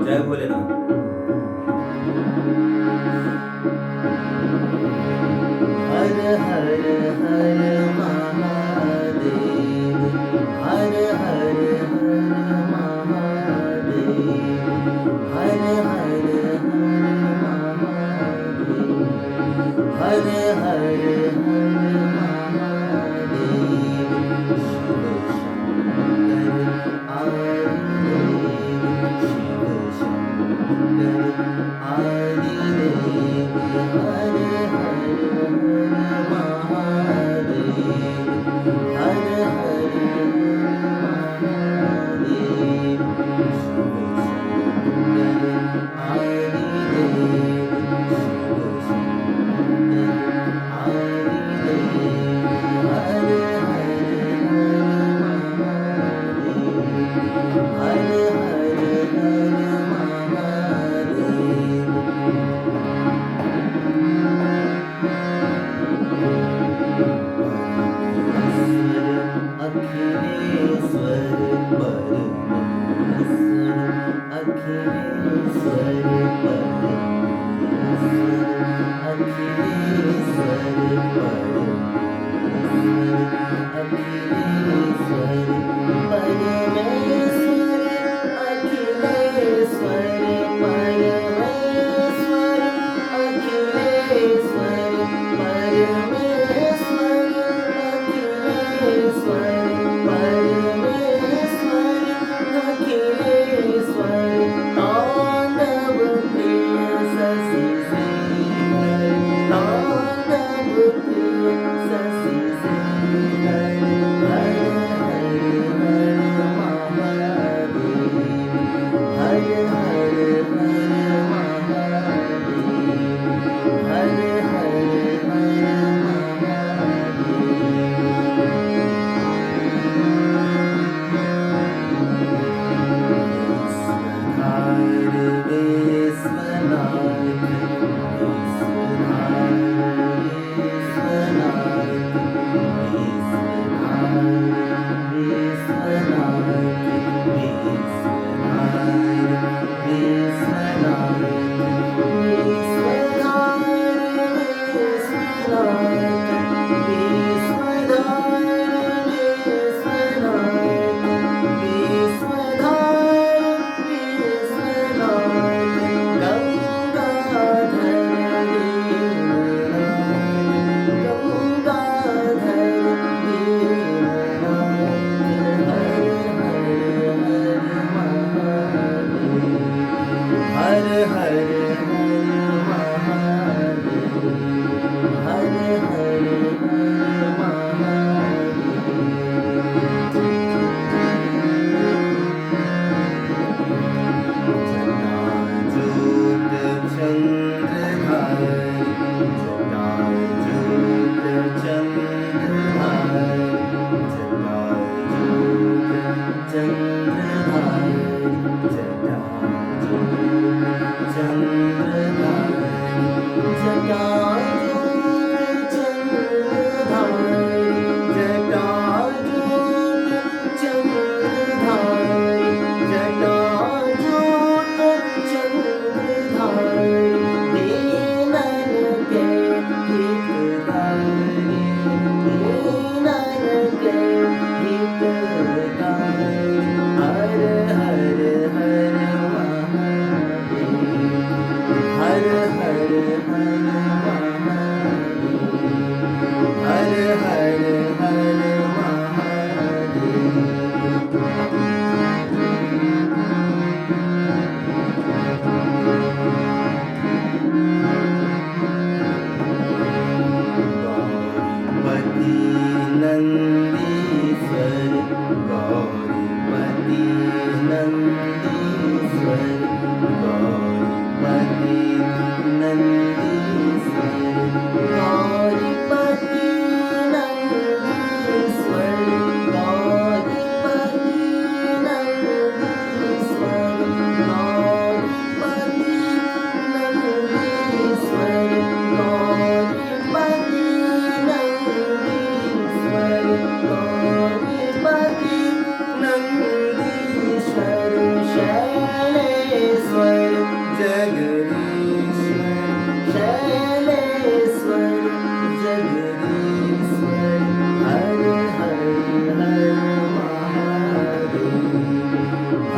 जय भोलेनाथ। हर हर हर महादेव, हर हर हर महादेव, हर हर हर महादेव, हर हर हर महादेव, शिव शंकर आदिदेव, शिव शंकर आदिदेव, हर हर हर महादेव, हर हर हर महादेव, शिव शंकर आदिदेव, शिव शंकर आदिदेव, हर हर हर महादेव, हर हर हर महादेव। परमेश्वर अखिलेश्वर, परमेश्वर अखिलेश्वर, परमेश्वर अखिलेश्वर, परमेश्वर अखिलेश्वर, परमेश्वर अखिलेश्वर, परमेश्वर अखिलेश्वर, परमेश्वर अखिलेश्वर, परमेश्वर अखिलेश्वर, तांडव प्रिय शशि शेखर, तांडव प्रिय शशि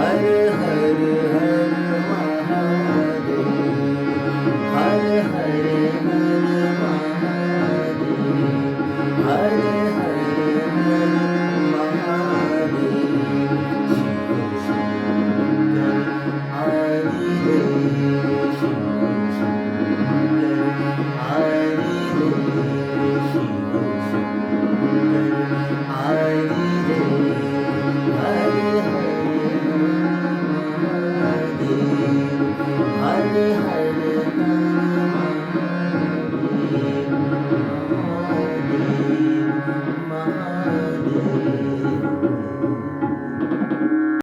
हर हर।